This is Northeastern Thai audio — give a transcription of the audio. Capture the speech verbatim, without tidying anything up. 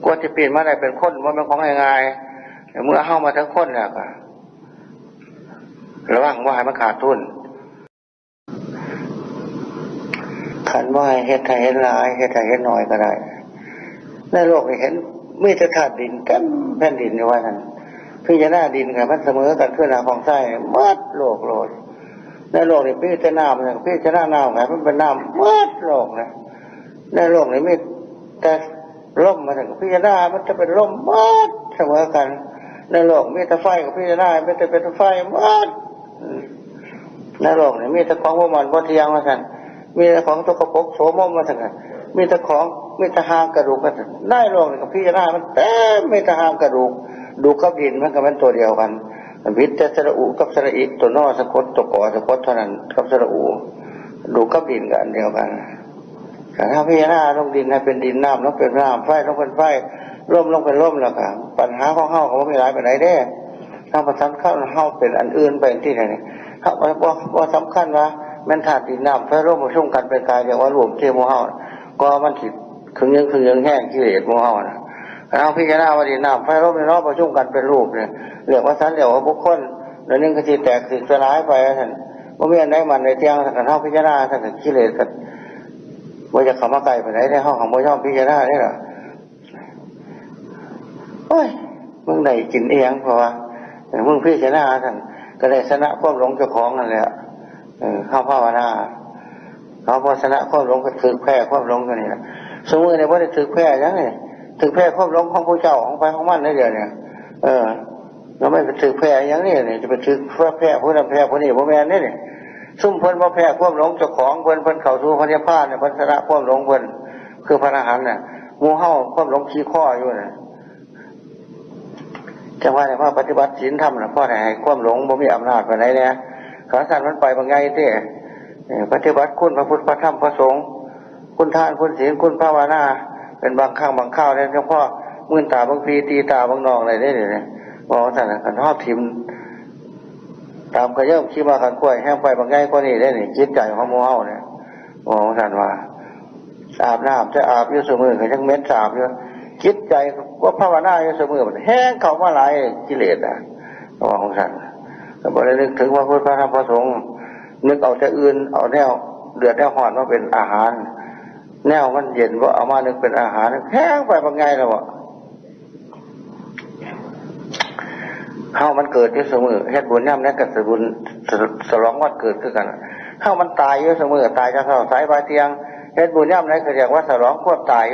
กว่าสิปีนมาได้เป็นคนบ่แม่นของง่ายๆ เมื่อเฮามาถึงคนแล้วก็ระวังบ่ให้มันขาดทุน คันบ่ให้เฮ็ดให้เห็นหลาย เฮ็ดให้เห็นน้อยก็ได้ ในโลกนี้เห็นมีแต่ธาตุดินเต็มแผ่นดินอยู่ว่าซั่น พิจารณาดินให้มันเสมอกันคือหน้าของไส้หมดโลกโลด ในโลกนี้มีแต่น้ำนะ พิจารณาน้ำให้มันเป็นน้ำหมดโลกนะ ในโลกนี้มีแต่ลมมาถึงพิจารณามันจะเป็นลมหมดเสมอกัน ในโลกมีแต่ไฟก็พิจารณามันจะเป็นไฟหมด ในโลกนี้มีแต่ของบ่มันบ่เที่ยงว่าซั่น มีแต่ของสกปรกโสมมว่าซั่น มีแต่ของ มีแต่หางกระดูกว่าซั่น ในโลกนี้ก็พิจารณามันเต็ม มีแต่หางกระดูก ดูกกับดินมันก็เป็นตัวเดียวกัน ผิดแต่สระอุกับสระอิ ตัวนอสะกด ตัวกอสะกดเท่านั้น กับสระอุ ดูกกับดินก็อันเดียวกัน ถ้าพิจารณาลงดินให้เป็นดิน น้ำลงเป็นน้ำ ไฟลงเป็นไฟ ลมลงเป็นลมแล้วก็ ปัญหาของเฮาก็บ่มีหลายปานใดเด้ เฮาบ่สำคัญเฮาเป็นอันอื่นไปที่ไหน เฮาบ่ บ่ บ่สำคัญว่าแม่นธาตุดินน้ำไฟลมประชุมกันเป็นกาย เรียกว่ารูปที่หมู่เฮา ก็มันสิขึงยึงขึงยึงแห้งกิเลสหมู่เฮาน่ะ เฮาพิจารณาว่าดินน้ำไฟลมนี่เนาะประชุมกันเป็นรูปเนี่ย เรียกว่าสัน เรียกว่าบุคคล แล้วนึงก็สิแตกสิสลายไปว่าซั่น บ่มีอันใดมันได้เที่ยง ถ้าคันเฮาพิจารณา ถ้าคันกิเลสก็บ่อยากเข้ามาใกล้ปานใดเด้ เฮาของบ่ยอมพิจารณาเด้ล่ะ โอ้ย มึงได้กินอีหยัง เพราะว่า เออ มึงพิจารณาซั่น ก็ได้ชนะความหลงเจ้าของนั่นแหละ เออ เฮาภาวนา เฮาบ่ชนะความหลงก็ถืกแพ้ความหลงอยู่นี่ล่ะ ซุมื้อนี้บ่ได้ถืกแพ้หยังนี่ ถืกแพ้ความหลงของผู้เจ้า ของไผของมันเด้อเดี๋ยวนี้ เออ แล้วมันไปถืกแพ้หยังนี่ จะไปถืกแพ้ผู้นั้นแพ้ผู้นี้ บ่แม่นเด้นี่ ซุมเพิ่นบ่แพ้ความหลงเจ้าของเพิ่น เพิ่นเข้าสู่พระนิพพานเนี่ย เพิ่นชนะความหลงเพิ่น คือพระอรหันต์น่ะ หมู่เฮาความหลงขี้ข้ออยู่น่ะ จังว่าได้มาปฏิบัติศีลธรรมน่ะ พอได้ให้ความหลงบ่มีอำนาจปานใดแน่ ขาสั้นมันไปบางไงติ เอ่อ ปฏิบัติคุณพระพุทธพระธรรมพระสงฆ์ คุณทานคุณศีลคุณภาวนา เป็นบางครั้งบางคราวเนี่ย เฉพาะมื่นตาบางพีตีตาบางนองอะไรได้เลยเนี่ย บอกว่าซั่นน่ะ คันเฮาถิ่ม ตามกระเยิ่มขี้มาขันกล้วยแห้งไปบางไงกว่านี้ได้นี่ จิตใจของหมู่เฮาเนี่ย บอกว่าซั่นว่า อาบน้ำจะอาบอยู่ซุมื้อก็ยังเหม็นสาบอยู่ จิตใจก็ภาวนาอยู่ซุมื้อ มันแห้งเข้ามาหลายกิเลสอ่ะ บอกว่าซั่น ก็บ่ได้นึกถึงพระพุทธพระธรรมพระสงฆ์ นึกเอาแต่อื่น เอาแนวเดือดแนวร้อนมาเป็นอาหาร แนวมันเย็นบ่เอามานึกเป็นอาหาร แห้งไปบางไงแล้วบ่ เฮามันเกิดอยู่ซุมื้อ เฮ็ดบุญยามใดก็สิบุญ ฉลองวันเกิดคือกัน เฮามันตายอยู่ซุมื้อ ตายจักเช้าสายบ่ายเที่ยง เฮ็ดบุญยามใดก็เรียกว่าฉลองความตายอยู่